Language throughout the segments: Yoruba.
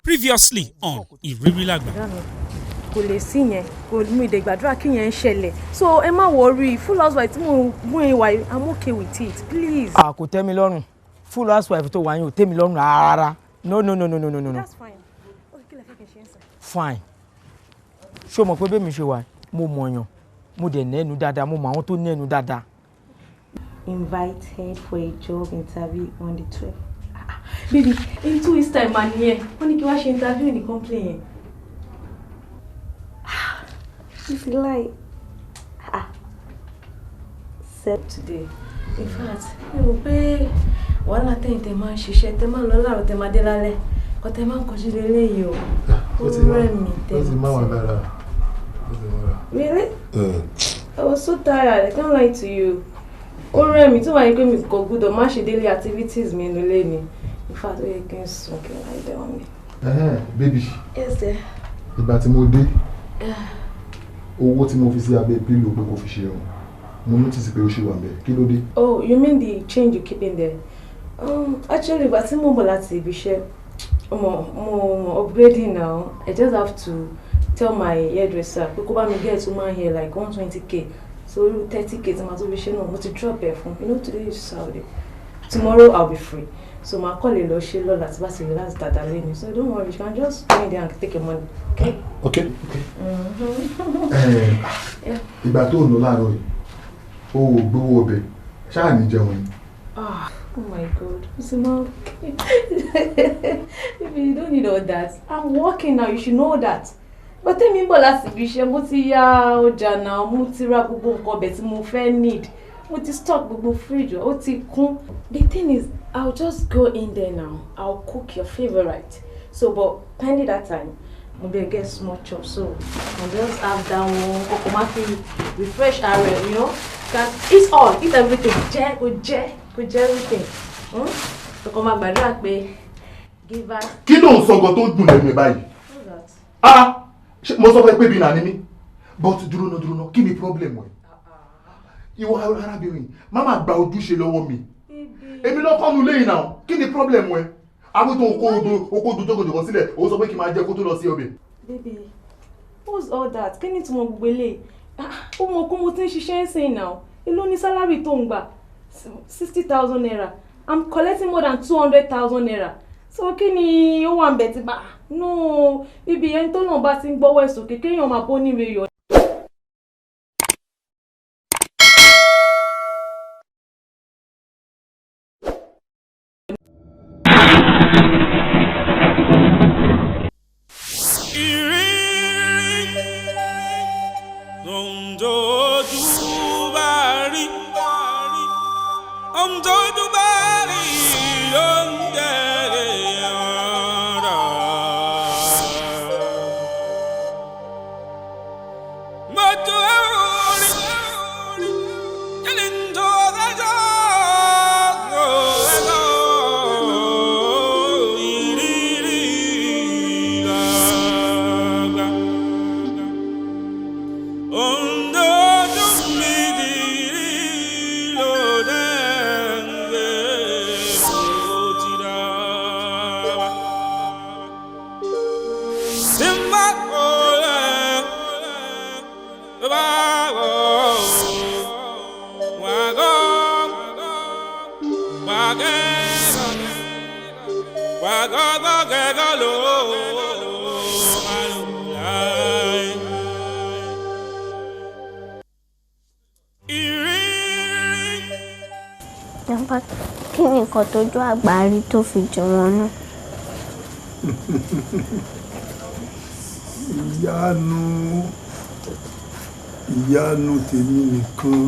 Previously on Ìrírí Làgbà. Kò lè sí yẹn, kò mú ìdè gbàdúrà kí yẹn ń ṣẹlẹ̀, so ẹ má worry. Full housewife tí mo mú ẹ wá, I'm okay with it, please. À, kò tẹ́ mi lọ́rùn. Full housewife tó wà yín ò tẹ́ mi lọ́rùn rárá. No, no, no, no, no, no, no. That's fine. Ó kí lẹ fẹ́ kí n ṣe ń sìn? Fine. Ṣé o mọ̀ pé bẹ́ẹ̀ mi ṣe wà, mo mọ̀yàn, mo dẹ̀ nẹ́nu dáadáa, mo mọ̀ àwọn tó nẹ́nu dáadáa. Invited for a job interview on the 12th. Ah, baby, in 2 weeks time man nìyẹn. Wọ́n ní kí wá ṣe interview ní company yẹn. Ah, it's like, ah, set today. In fact, mi rò pé wàhálà tẹ̀yìn tẹ̀ máa ń ṣiṣẹ́, tẹ̀ máa ń lọ láàárọ̀, tẹ̀ máa dé lálẹ́, kọ́ tẹ̀ máa ń kọjú lélẹ́yìí o. Ó rẹ̀ mí. Ó ti má wà lára, ó ti mọ́ra. Really? I was so tired. I can't lie to you. Ó rẹ̀ mí tó wáyé pé mi kò gbọ́dọ̀ má ṣe daily activities mi nílé ni. In fact, ó yẹ kí n sùn, kí n lie down ni. Baby. Yes, dear. Ìgbà tí mo dé, owó tí mo fi sí abẹ́ pillow pé kò fi ṣe irun, mo notice pé ó ṣì wà ń bẹ̀. Kí ló dé? Oh, you mean the change you keep in there? Actually, ìgbà tí mo ń bọ̀ láti ibi iṣẹ́, mo upgrading now. I just have to tell my hairdresser pé kó bá mi get human hair, like 120K. So 30K tí màá tó fi ṣe náà, mo ti drop ẹ̀ fún. You know today is Saturday. Tomorrow I'll be free. So màá kọ́ lè lọ ṣe lọ́la tí bá ti relax dáadáa lẹ́nu. So don't worry, you can just go in there and take your money. Okay? Okay. Mm-hmm. Yeah. Ìgbà tó ń lọ láàárọ̀ yìí, o ò gbowó ọbẹ̀, ṣáà ní jẹun ni? Ah, oh my God. Usman. Baby, you don't need all that. I'm working now, you should know that. But tèmi ń bọ̀ láti ibi iṣẹ́, mo ti ya ọjà náà, mo ti ra gbogbo nǹkan ọbẹ̀ tí mo fẹ́ need. Mo ti stock gbogbo fridge, ó ti kún. The thing is, I'll just go in there now. I'll cook your favorite. So, but pending that time, mo bẹ̀ get small chop, so I'll just have that one. Kókò má fi refresh ara ẹ̀. Can eat all, eat everything. Jẹ, kò jẹ, kò jẹ everything. Kókò máa gbàdúrà pé give her. Kí ló ń sọ gan tó dùn lẹ́nu ẹ̀ báyìí? What's that? Ah, ṣé mo sọ fún ẹ pé bí nàní mi? But dúró ná, dúró ná, kí ni problem ẹ? Ìwọ arábìnrin, má má gba ojúṣe lọ́wọ́ mi. Èmi lọ́kọ́ nu lẹ́yìn náà, kí ni problem ẹ? Àbútó oko odò oko odò jókòjòkó sílẹ̀, ó sọ pé kí n máa jẹ kó tó lọ sí ọbẹ̀. Baby, what's all that? Kí ni ìtumọ̀ gbogbo eléyìí? Ah, ó mọ̀ kó mo ti ń ṣiṣẹ́ ń sìn náà. Èló ní salary tó ń gbà? ₦60,000. I'm collecting more than ₦200,000. So kí ni ó wà ń bẹ̀ tí bá? No, baby, ẹni tó náà bá ti ń gbọ́wọ́ ẹ̀ sókè, kéèyàn máa bó níre yọ. Ìrírí ohun tójú bá rí, ohun tójú bá rí ló ń tẹ̀lé ọ̀rọ̀. Mo tó rí kí ni tó dájọ́ ẹ̀kọ́ ìrírí làgbà. Ohun tójú mi ti rí ló dé ń gbé ó ti dá wa. Tí n bá wọlé, tó bá wọ̀ wá gọ́ wá gẹ́gọ́ wá gọ́gọ́ gẹ́gọ́ ló máa lò láì. Ìrírí. Grandpa, kí ni nǹkan tójú àgbà rí tó fi jù wọ́n nù? Ìyanu, ìyanu tèmi nìkan.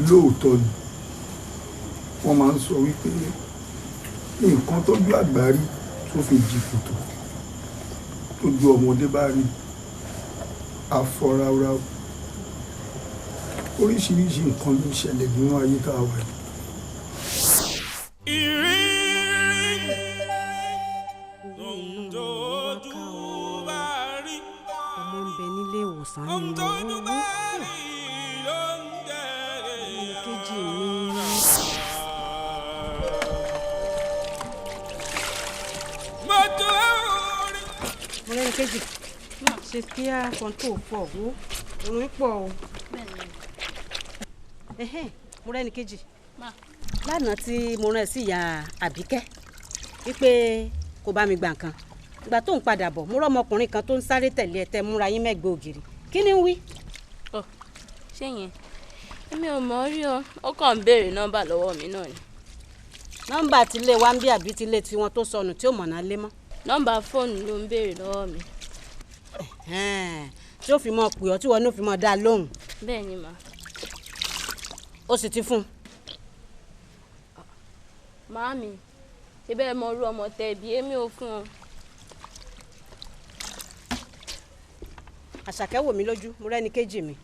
Lóòótọ́ ni wọ́n máa ń sọ wípé nǹkan tójú àgbà rí tó fi jì kòtò, tójú ọmọdé bá rí afọ́ ráúráú. Oríṣiríṣi nǹkan ló ń ṣẹlẹ̀ nínú ayé tá a wà yìí. Ìrírí ohun tójú bá rí. Ọmọ ń bẹ nílé ìwòsàn Ohun ní tójú bá rí ló ń tẹ̀lé kejì mi. Mo tó Mo rẹ́ni kejì ṣe kí á kọ́ńtò fọ̀ wó òun pọ̀ o. Mo rẹ́ni kejì lánàá tí mo rán ẹ sí ìyá Àbíkẹ́ wípé kó bá mi gba nǹkan, ìgbà tó ń padà bọ̀ mo rọ́ ọmọkùnrin kan tó ń sáré tẹ̀lé ẹ tẹ́ múra yín mẹ́gbẹ́ ògiri, kí ni ń wí? Ọ ṣé yẹn èmi ò mọ̀ rí o, ó kàn ń béèrè nọ́mbà lọ́wọ́ mi náà ni. Nọ́mbà tilé wa ń bí àbí tilé tiwọn tó sọnù tí ò mọ̀nà lé mọ́. Nọ́mbà fóònù ló ń béèrè lọ́wọ́ mi. Tí ó fi mọ pè ọ́ tí wọn ní ó fi mọ dá a lóhùn. Bẹ́ẹ̀ ni mà. Ó sì ti fún un. Màámi, ṣe bẹ́ẹ̀ mọ irú ọmọ tẹ bí èmi ò fún un. Àṣàkẹ́ wò mí lójú, mo rẹ́ni kejì mi.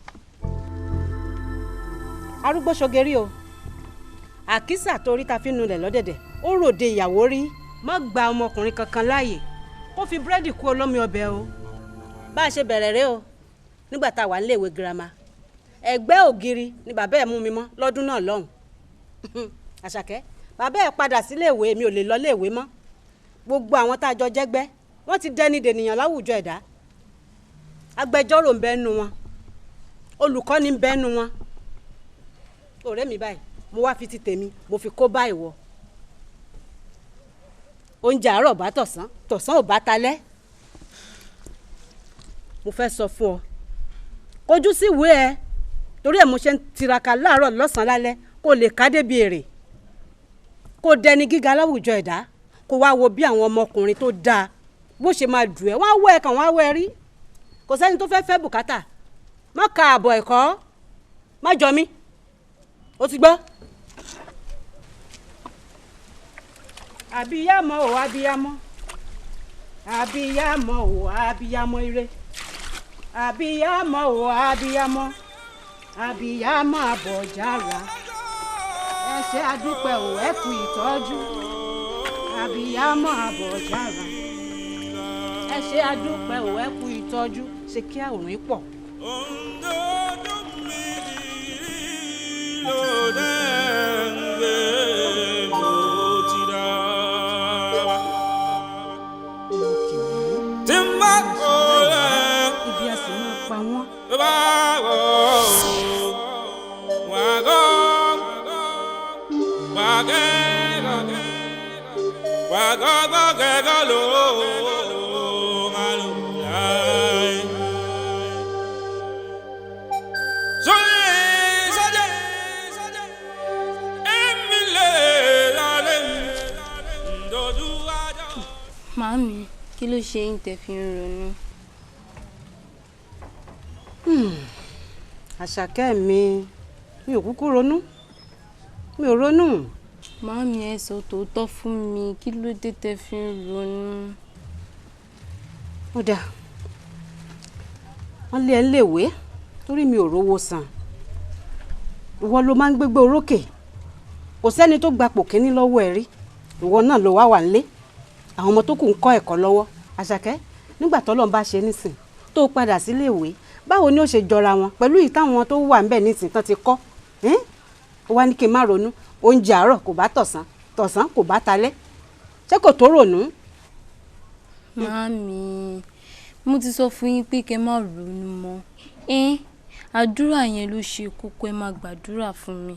Arúgbó ṣogerí o, àkísà torí ta fi nulẹ̀ lọ́dẹ̀dẹ̀, ó ròde ìyàwó rí. Má gba ọmọkùnrin kankan láàyè kó fi búrẹ́dì kú olómi ọbẹ̀ o. Bá a ṣe bẹ̀rẹ̀ rẹ o, nígbà tá a wà níléèwé girama, ẹ̀gbẹ́ ògiri ni bàbá ẹ̀ mú mi mọ́ lọ́dún náà lọ́hùn. Àṣàkẹ́, bàbá ẹ̀ padà síléèwé, mi ò lè lọ léèwé mọ́. Gbogbo àwọn tá a jọ jẹ́gbẹ́ wọ́n ti dẹni dènìyàn láwùjọ ẹ̀dá. Agbẹjọ́rò ń bẹ nu wọn, olùkọ́ni ń bẹ nu wọn. Ọ̀rẹ́ mi báyìí, mo wá fi ti tèmi, mo fi kó báyìí wọ. Oúnjẹ àárọ̀ bá tọ̀sán, tọ̀sán ò bá talẹ́. Mo fẹ́ sọ fún ọ, kojú sí ìwé ẹ, torí ẹ̀ mo ṣe ń tiraka láàárọ̀ lọ́sàn-án lálẹ́ kó lè ká débi èrè, kó dẹni gíga láwùjọ ẹ̀dá, kó wá wo bí àwọn ọmọkùnrin tó dáa bó ṣe máa dùn ẹ́, wọ́n á wọ́ ẹ kàn, wọ́n á wọ́ ẹ rí. Kò sẹ́ni tó fẹ́ fẹ́ bùkátà. Má ka àbọ̀ ẹ̀kọ́, má jọ mí, o ti gbọ́. Àbíyámọ o àbíyámọ, àbíyámọ o àbíyámọ ire, àbíyámọ o àbíyámọ, àbíyámọ àbọ̀jára, ẹ ṣé àdúpẹ́ o, ẹ kú ìtọ́jú, àbíyámọ àbọ̀jára, ẹ ṣé àdúpẹ́ o, ẹ kú ìtọ́jú. Ṣe kí àwòrán yìí pọ̀. Ibi a sì máa pa wọ́n. Màámi, kí ló ṣe yín tẹ́ fi ń ronú? Àṣàkẹ́ mi, mi ò kúkú ronú, mi ò ronú. Màámi, ẹ sọ tòótọ́ fún mi, kí ló dé tẹ́ fi ń ronú? Ó dáa, wọ́n lé ẹ léèwé torí mi ò rówó san. Ìwọ ló máa ń gbégbé orókè, kò sẹ́ni tó gbapò kínní lọ́wọ́ ẹ rí, ìwọ náà ló wá wà nílé, àwọn ọmọ tó kù ń kọ́ ẹ̀kọ́ lọ́wọ́. Àṣàkẹ́, nígbà tọ́lọ́run bá ṣe nísìn tó padà síléèwé, báwo ni ó ṣe jọra wọn pẹ̀lú ìyí táwọn tó wà ńbẹ̀ nísìn tán ti kọ́? Ó wá ní kí n má ronú. Oúnjẹ àárọ̀ kò bá tọ̀sán, tọ̀sán kò bá talẹ́, ṣé kò tó ronú? Màámi, mo ti sọ fún yín pé kẹ́ má ronú mọ́. Àdúrà yẹn ló ṣe kókó, ẹ má gbàdúrà fún mi,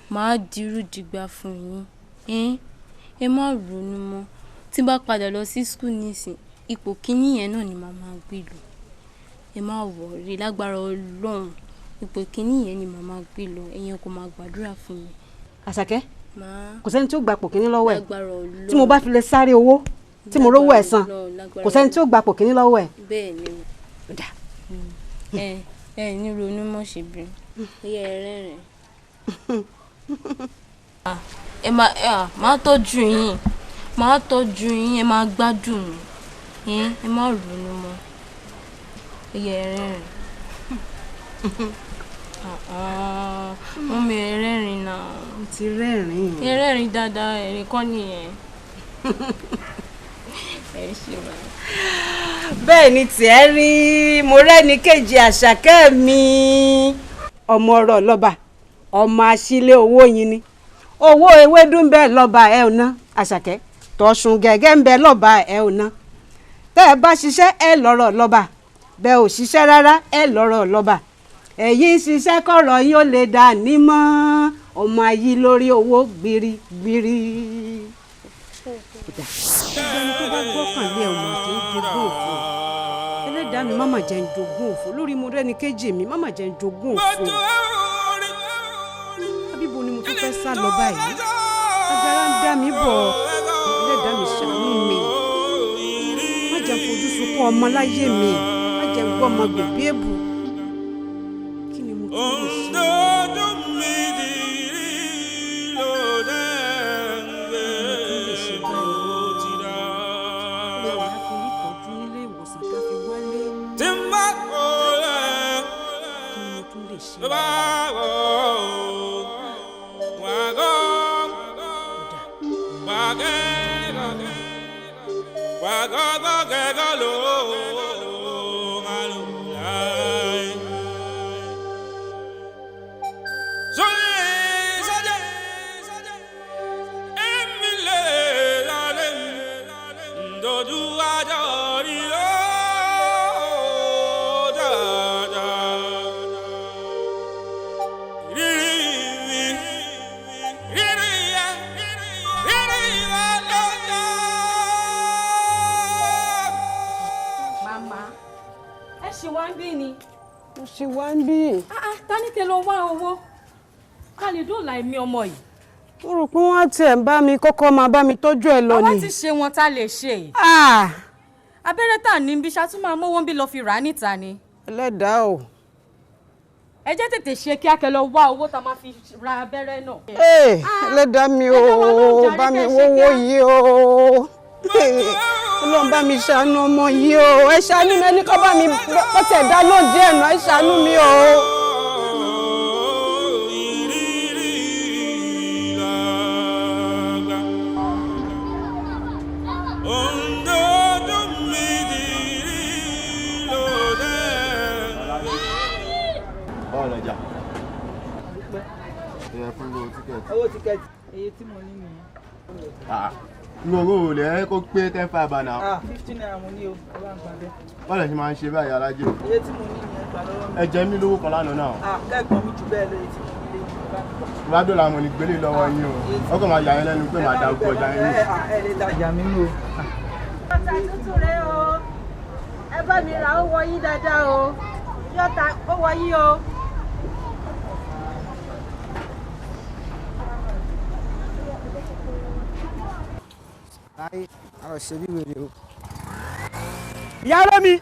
màá dirú dìgbà fún yín. Ẹ má ronú mọ́. Tí bá padà lọ sí skul nísìn, ipò kíní yẹn náà ni màá máa gbé lọ. Ẹ má wọrí, lágbára Ọlọ́run, ipò kíní yẹn ni màá máa gbé lọ. Ẹ̀yin kò máa gbàdúrà fún mi. Àṣàkẹ́, kò sẹ́ni tí ó gbapò kíní lọ́wọ́ ẹ̀. Lágbára Ọlọ́run. Tí mo bá fi lè sáré owó tí mo rówó ẹ̀ san, kò sẹ́ni tí ó gbapò kíní lọ́wọ́ ẹ̀. Bẹ́ẹ̀ ni o. Ẹ ẹ ní ronú mọ́ ṣe bí. Ẹ rẹ́rìn. Ẹ máa tọ́jú yín, máa tọ́jú yín, ẹ máa gbádùn mi, ẹ má ronú mọ́. Ẹ rẹ́rìn. Mummy, ẹ rẹ́rìn náà. Mo ti rẹ́rìn. Ẹ rẹ́rìn dáadáa, ẹ̀rín kọ́ nìyẹn. Ẹ ṣe wá. Bẹ́ẹ̀ ni tiẹ̀ rí, mo rẹ́ni kejì Àṣàkẹ́ mi, ọmọ ọ̀rọ̀ lọ́ba, ọmọ àṣìlẹ̀ owó yín ni, owó ewédú ń bẹ lọ́ba ẹ ò ná. Àṣàkẹ́, tọ̀sùn gẹ́gẹ́ ń bẹ lọ́ba ẹ ò ná. Tẹ́ ẹ bá ṣiṣẹ́ ẹ lọ́rọ̀ lọ́ba, bẹ́ẹ̀ ò ṣiṣẹ́ rárá ẹ lọ́rọ̀ lọ́ba. Ẹ̀yin ṣiṣẹ́ kọ̀rọ̀ yín ó lè dà ní mọ́, ọmọ ayé lórí owó gbirigbiri. Gbogbo ẹni tó bá gbọ́kànlé ọmọ kì í jogún òfo. Ẹlẹ́dàá mi má mà jẹ́ ń jogún òfo lórí mo rẹ́ni kejì mi, má mà jẹ́ ń jogún òfo. Àbíbo ni mo tún fẹ́ sá lọ báyìí? Agara ń dá mi bọ̀. Ẹlẹ́dàá mi ṣàánú mi, má jẹ́ ń fojú sunkún ọmọ láyé mi, má jẹ́ ń gbọ́ ọmọ gbèbí èbù. Kí ni mo tún lè ṣe? Mo ṣe wá ń bí. Tani lọ wá owó ká lè dóòlà ẹ̀mí ọmọ yìí. Mo rò pé wọ́n á tiẹ̀ ń bá mi kọ́kọ́ máa bá mi tọ́jú ẹ lọ ni. Àwa ti ṣe wọn tá lè ṣe. Abẹ́rẹ́ tà ní bí ṣáà tún máa mówó ń bí lọ fi rà á níta ni. Ẹlẹ́dàá o. Ẹ jẹ́ tètè ṣe kí á kẹ́ lọ wá owó tá a máa fi ra abẹ́rẹ́ náà. Ẹlẹ́dàá mi o, bá mi wówó yìí o. Ọlọ́run bá mi ṣàánú ọmọ yìí o, ẹ ṣàánú mi, ẹni kọ́ bá mi kọ́ tẹ̀ dá lóde ẹ̀nà, ẹ ṣàánú mi o. Báwo lọjà? Ẹ fún mi tíkẹ́ẹ̀tì. Owó tíkẹ́ẹ̀tì iye tí mo ní nìyẹn. Gbogbo owó lẹ kó pé 10.5 náà. 15 naira mo ní o, ẹ bá ń gbà bẹ́ẹ̀. Báwo lẹ ṣe máa ń ṣe báyìí alájẹ? Iye tí mo ní nìyẹn, gbà lọ́wọ́ mi. Ẹ jẹ mí lówó kan lánàá náà. Kẹ́gbọ́n mi jù bẹ́ẹ̀ lọ, iye tí mo ní lé ní bá mi gbà. Ìbá dọ̀là mo ní gbélé lọ́wọ́ yín o. Ó kàn máa yà yín lẹ́nu pé màá da gbogbo ọjà yín. Ẹ lè tajà mí nù o. Ọ̀tà tútù rẹ o, ẹ bá mi rà ó wọ yín dáadáa o, yọ̀tà ó wọ yín o. Ayé àrò ṣe bí wèrè o. Ìyá lómi,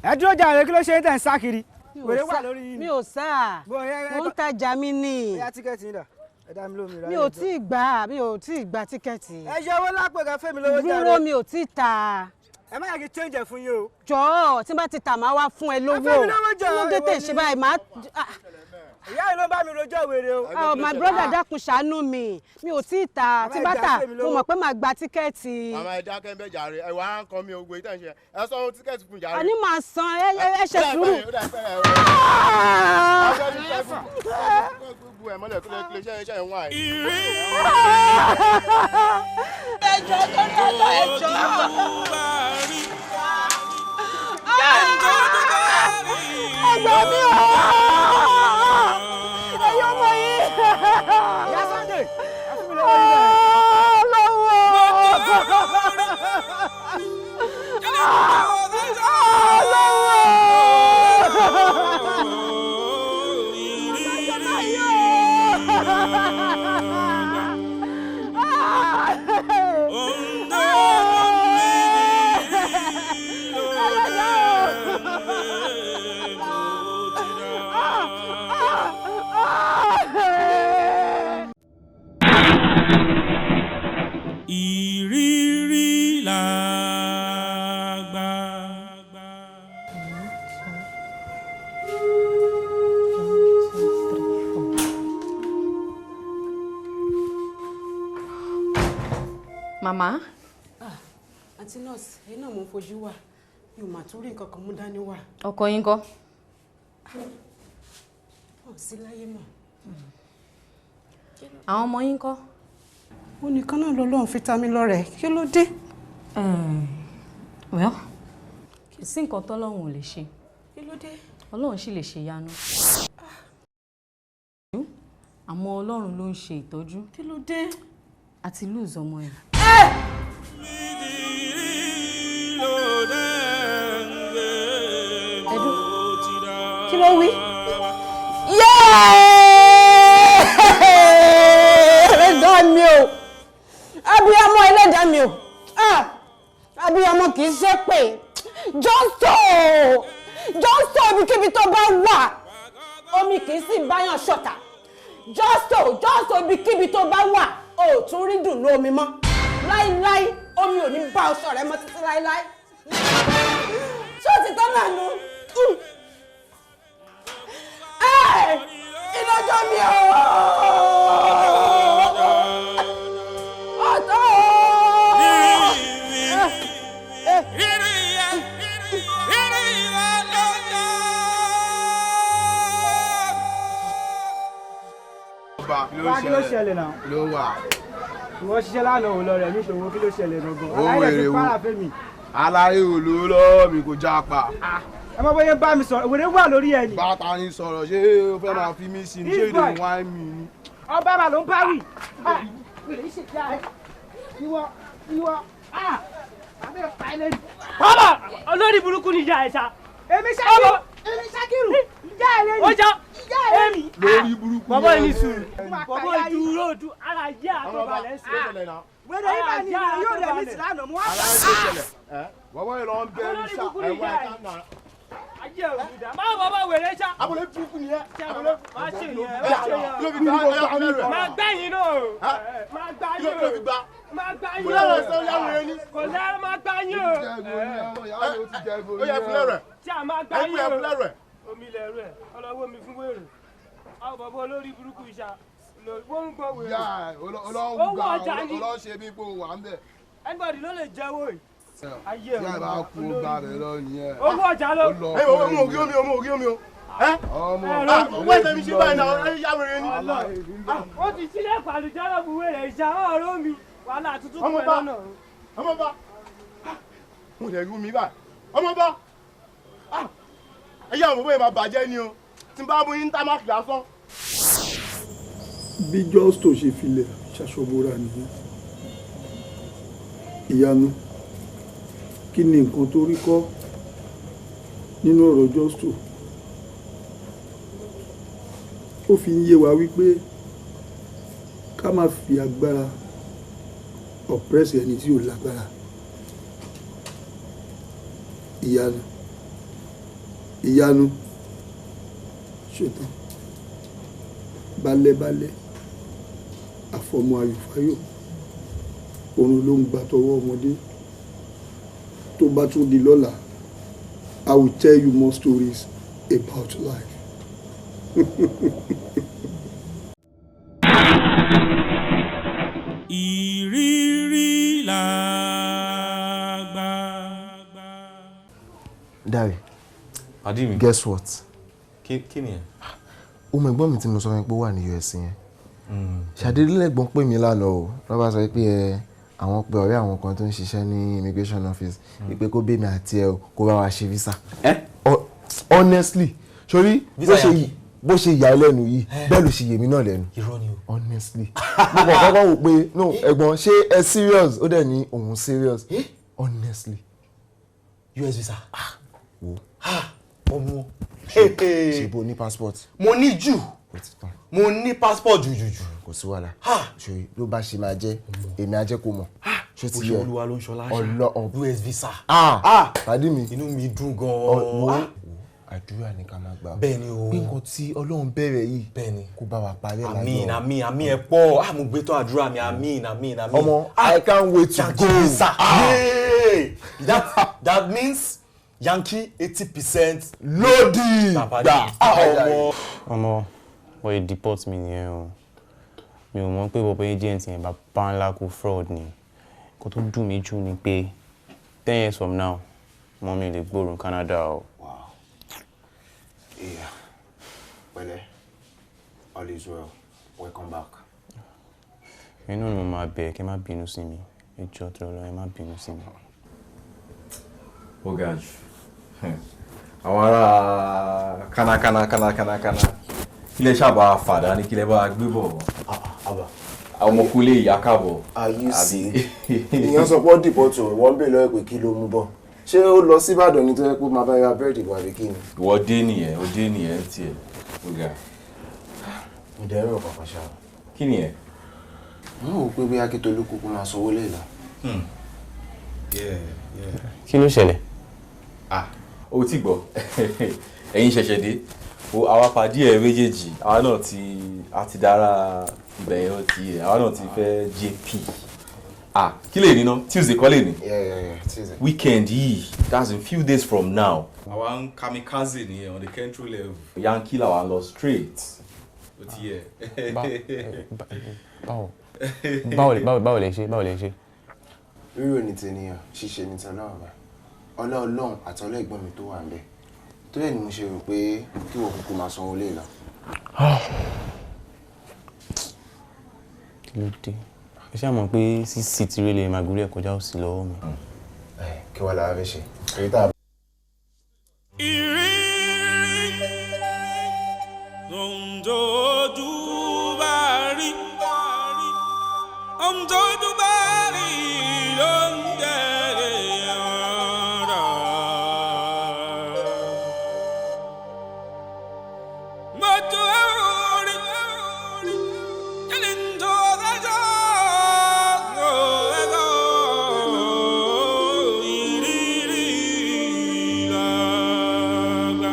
ẹ dúró jàre, kí ló ṣe é tẹ̀ ń sá kiri? Wèrè wà lórí yín. Mi ò sá, mo ń tajà mi ni. Bóyá tíkẹ́ẹ̀tì yín dà, ẹ dá mi lómi rà. Mi ò tí ì gbà, mi ò tí ì gba tíkẹ́ẹ̀tì. Ẹ ṣe owó lápò kan fẹ́mi lówó jàre. Dúró, mi ò tí ì ta. Ẹ má yà kí change ẹ̀ fún yín o. Jọ̀ọ́, tí n bá ti tà máa wá fún ẹ lówó. Ẹ fẹ́mi lówó jọ̀ọ́. Kí ló dé tẹ̀ ṣe báyìí máa. Ìyá yìí ló ń bá mi rojọ́ wèrè o. Oh, my brother, dákun ṣàánú mi, mi ò tí ì ta, tí bá tà mo mọ̀ pé màá gba tíkẹ́ẹ̀tì. Màmá ẹ dákẹ́ ń bẹ̀ jàre, ẹ wà á ń kọ́ mi ogun ìtàn ṣe, ẹ sọ ohun tíkẹ́ẹ̀tì fún jàre. Àní màá san, ẹ ṣe sùúrù. Ẹjọ́ torí ọ̀tọ̀ ẹjọ́. Ẹgbẹ́ mi o. Ẹyọ ọmọ yìí. Ìyá Sunday, ẹ fún mi lówó níbẹ̀. Ọlọ́wọ́. Ìrírí làgbà. Màmá. Àǹtí nọ́ọ̀sì, ẹ̀yin náà mo ń fojú wà, mi ò mà tún rí nǹkan kan mú dání wá. Ọkọ yín kọ́? Wọ́n sí láyé mọ́. Àwọn ọmọ yín kọ́? Ó nìkan náà lọ́lọ́run fi ta mí lọ́rẹ, kí ló dé? Well, kò sí nǹkan tọ́lọ́run ò lè ṣe. Kí ló dé? Ọlọ́run sì lè ṣe ìyanu. Àmọ́ Ọlọ́run ló ń ṣe ìtọ́jú. Kí ló dé? Àti lose ọmọ ẹ̀. Ẹdún, kí ló wí? Ẹlẹ́dàá mi o, abiyamọ ẹlẹ́dàá mi o, abiyamọ kì í ṣe pé jọ́sọ̀ jọ́sọ̀ ibikíbi tó bá wà, omi kì í sì báyàn ṣọ̀tá. Jọ́sọ̀ jọ́sọ̀ ibikíbi tó bá wà, o ò tún rí dùn lómi mọ́ láíláí, omi ò ní bá ọṣọ rẹ mọ́ títí láíláí. Ṣé o ti tán náà nu? Ìlọ́jọ́ mi o! Ọ̀tọ̀ o! Wá, kí ló ṣẹlẹ̀ náà? Ló wà. Ìwọ ṣiṣẹ́ lánàá ò lọ rẹ̀ mí ṣòwò, kí ló ṣẹlẹ̀ gangan? Ó Aláìlẹ̀ ti wèrè wo. para fẹ́mi. Aláyé ò lówó lọ́wọ́ mi kò já pa. Ẹ mọ bóyá ń bá mi sọ̀rọ̀, wèrè wà lórí ẹ ni. Bàtà ni sọ̀rọ̀, ṣé o fẹ́ máa fi mí sí ni? Ṣé This ìdè boy. wáìn mi ni? Ọba mà ló ń bá wì. Wèrè ṣe já ẹ. Ìwọ ìwọ àbẹ̀ pa ẹ lẹ́nu. Bàbá olórí burúkú ni ìyá ẹ̀ ṣá. Èmi Ṣakiru, èmi Ṣakiru, ìyá ẹ lẹ́nu. Ó já Ìyá ẹ lẹ́nu. Lórí burúkú. Bàbá yìí ní sùúrù. Bàbá Bàbá ìdúró dùn ara yé àtọ̀balẹ̀ sí. Wèrè yìí bá ní ìwé yóò rẹ̀ mí sí lánàá, mo wá Aláyé ló ṣẹlẹ̀. Bàbá yìí lọ ń bẹ Olórí ní sá. burúkú ni Ẹ̀wọ̀n ìyá ẹ̀ka ẹ̀. náà. Ayé òdùdà. Má bàbá wèrè ṣá. Abúlé burúkú ni ẹ. Má ṣe yẹn, má ṣe yẹn. Kí ló fi gbá? Ẹ̀yà fúnlẹ̀ rẹ̀. Má gbẹ̀yìn náà o. Má gbá Kí yín ló o. fi gbá? Má gbá yín Kò o. lẹ́rọ̀ sọ yá wèrè ni. Kò lẹ́rọ̀, má gbá yín o. Ó yẹ fúnlẹ̀ rẹ̀. Tí a má gbá Ẹ yín o. fúnlẹ̀ rẹ̀. Omi lẹ̀rú ẹ̀, ọlọ́wọ́ mi fún wèrè. Àwọn bàbá olórí burúkú ìṣá. Wọ́n ń gbọ́ wèrè. Ìyá ẹ̀ Owó olóhùn gbà ọjà ni. olóhùn ṣe bí pé o wà ń bẹ̀. Anybody ló lè jẹ́wọ́ yìí. Ayé Ìyá ẹ̀ bá kú ó gbà rẹ̀ lọ nìyẹn. Owó ọjà ló. Ẹ wo mo ògí omi o, mo ògí omi o. Ẹ Ọmọ. wọ́n ẹ̀sẹ̀ mi ṣe báyìí náà, ẹ yá wèrè ni. Ó ti sílẹ̀ pàlùjọ́ fún wèrè ìṣá ọ̀rọ̀ mi. Wàhálà tuntun Ọmọ pẹ̀lú bá. ọ̀nà. Ọmọ bá. Mo lè rú mi báyìí. Ọmọ bá. Ẹ yá àwọn bóyá máa bàjẹ́ ni o. Tí n bá mú yín támákì lásán. Bí Justo ṣe filẹ̀ ṣaṣọbora nìyẹn. Ìyanu, kí ni nǹkan tó rí kọ́ nínú ọ̀rọ̀ Justo? Ó fi ń yé wa wípé ká má fi agbára oppress ẹni tí ò lágbára. Ìyanu, ìyanu, ṣetán balẹ̀balẹ̀ àfọmọ ayòfáyò, òun ló ń gbà tọwọ́ ọmọdé. Tó bá tún di lọ́la, I will tell you more stories about life. Ìrírí làgbà. Daddy. Pàdí mi. Guess what? Kí ni ẹ? Ó mọ ẹ̀gbọ́n mi tí mo sọ fún yín pé ó wà ní US yẹn. Ṣàdédé lẹ́gbọ́n pè mí lánàá o. Lọ́ bá sọ pé ẹ àwọn pe ọ̀rẹ́ àwọn kan tó ń ṣiṣẹ́ ní immigration office wípé kó bèmí àti ẹ o kó bá wa ṣe visa. Honestly, sori bó ṣe yà ẹ́ lẹ́nu yìí bẹ́ẹ̀ ló ṣe yè mí náà lẹ́nu. Irọ́ ni o. Honestly. Mo kàn kọ́kọ́ wò pé no ẹ̀gbọ́n, ṣé ẹ serious? Ó dẹ̀ ní òun serious. Honestly. US visa. Wo. Ọmọ. Ṣe bó ní passport? Mo ní jù. Mo ní passport jù jù jù. Kò sí wàhálà. Ṣe ló bá ṣe máa jẹ́, èmi á jẹ́ kó mọ̀. Ṣé ti Bó ṣe yẹ? Olúwa ló ń ṣọlá. Ọlọ US visa. Pàdé mi. Inú mi dùn gan-an. Àdúrà ni ká máa gbà. Bẹ́ẹ̀ ni o. Pé nǹkan tí Ọlọ́run bẹ̀rẹ̀ yìí. Bẹ́ẹ̀ ni. Kó bá wa parí ẹ̀ láyọ̀. Àmín, àmín, àmín, ẹ pọ̀. Ah, mo gbé tó àdúrà mi, àmín, àmín, àmín. Ọmọ, I can't wait to Yankee go. visa. Yeah. That means Yankee 80% lódì gbà. Ọmọ. Ọmọ, wọ́n yìí deport mi nìyẹn o. Mi ò mọ̀ pé bọ̀bọ̀ agent yẹn bàbá ńlá kó fraud ni. Nǹkan tó dùn mí jù ni pé 10 years from now, mọ́ mi lè gbóòórùn Canada o. Yeah. Pẹ̀lẹ́, all is well. Welcome back. Inú mi máa bẹ̀ kí ẹ má bínú sí mi. Ẹ jọ̀ọ́ torí Ọlọ́run, ẹ má bínú sí mi. Ó ga jù. Àwọn ará kánákáná kánákáná káná. Kí lẹ ṣàbà fàdá ní kí lẹ bá gbé bọ̀? Àwọn ọmọkùnrin lè yá káàbọ̀. Are you see? Ìyẹn sọ pé ó dìbò tó wọ́n ń bè lọ́wọ́ pé kí ló mú bọ̀. Ṣé ó lọ sí Ìbàdàn ní tó yẹ pé máa bá ra búrẹ́dì wà bí kí ni? Ìwọ dé nìyẹn, ó dé nìyẹn tiẹ̀. Ó ga. Ìdẹ́rù kankan ṣá. Kí nìyẹn? Mo rò pé bóyá kí Tolú kúkú máa sanwó lè lọ. Kí ló ṣẹlẹ̀? Ah, o ti gbọ́. Ẹ̀yin ṣẹ̀ṣẹ̀ dé. O àwa pàdé ẹ̀ méjèèjì, àwa náà ti a ti dára ibẹ̀ yẹn ó ti yẹ, àwa náà ti fẹ́ JP. Ah, kí lè ní ná? Tuesday kọ́ lè ní? Yeah, Tuesday. Weekend yìí, that's in few days from now. Àwa ń kamikaze nìyẹn on the country level. Yankee làwa ń lọ straight. Ó ti yẹ. Báwo báwo lè ṣe báwo lè ṣe? Rírò ní tènìyàn, ṣíṣe ní tọlọ́run bá. Ọlá Ọlọ́run àti ọlá ẹ̀gbọ́n mi tó wà ńbẹ̀. Tó yẹ ni mo ṣe rò pé kí wọ́n kúkú máa sanwó lé lọ. Kí ló dé? Ẹ ṣáà mọ̀ pé sísì tí rélé màgúrí ẹ̀ kọjá òsì lọ́wọ́ mi. Kí wàá làwa fẹ́ ṣe? Èyí tá a. Ohun tójú bá rí, ohun tójú bá rí ló ń tẹ̀lé ọ̀rọ̀. Mo tún rí, kí ni tó dájọ́ ẹ̀kọ́ ìrírí làgbà.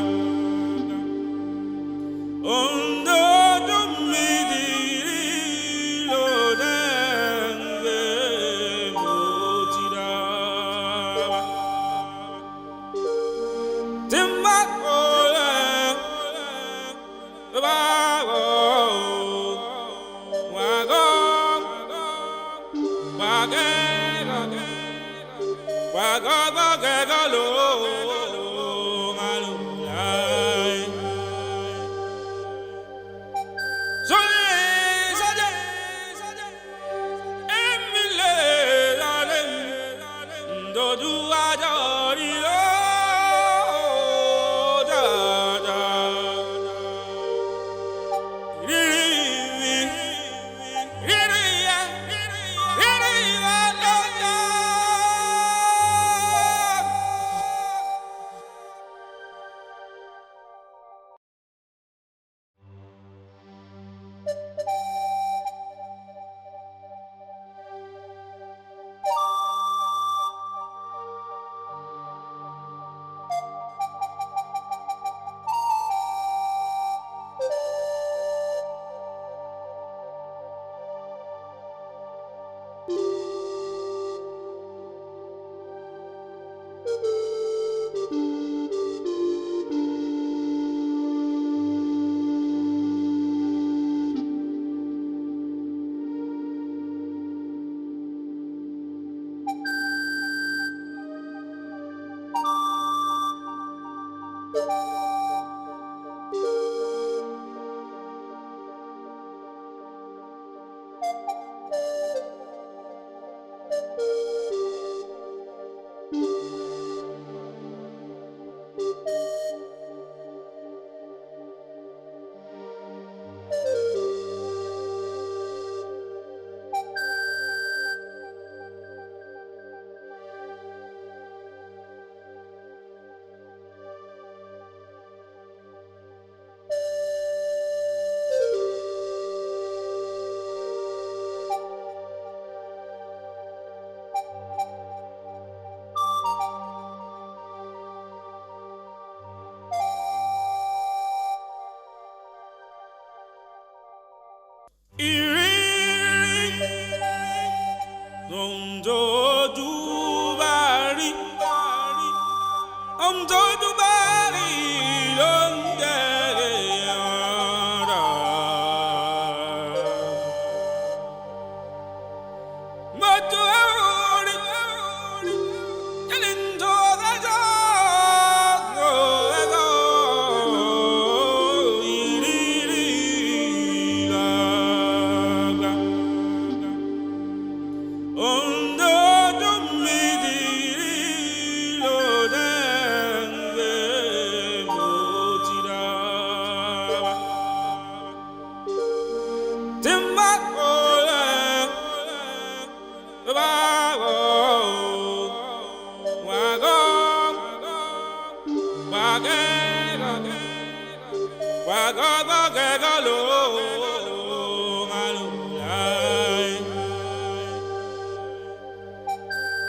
Ìrírí ohun tójú bá rí, ohun tójú bá rí ló ń tẹ̀lé ọ̀rọ̀. Mo tún rí, kí ni tó dájọ́ ẹ̀kọ́ ìrírí làgbà. Ohun tójú mi ti rí ló dé Tí n bá kó lẹ̀ tó bá wọ̀ wà gọ́ wà gẹ́gọ́ wà gọ́ gọ́ gẹ́gọ́ lò.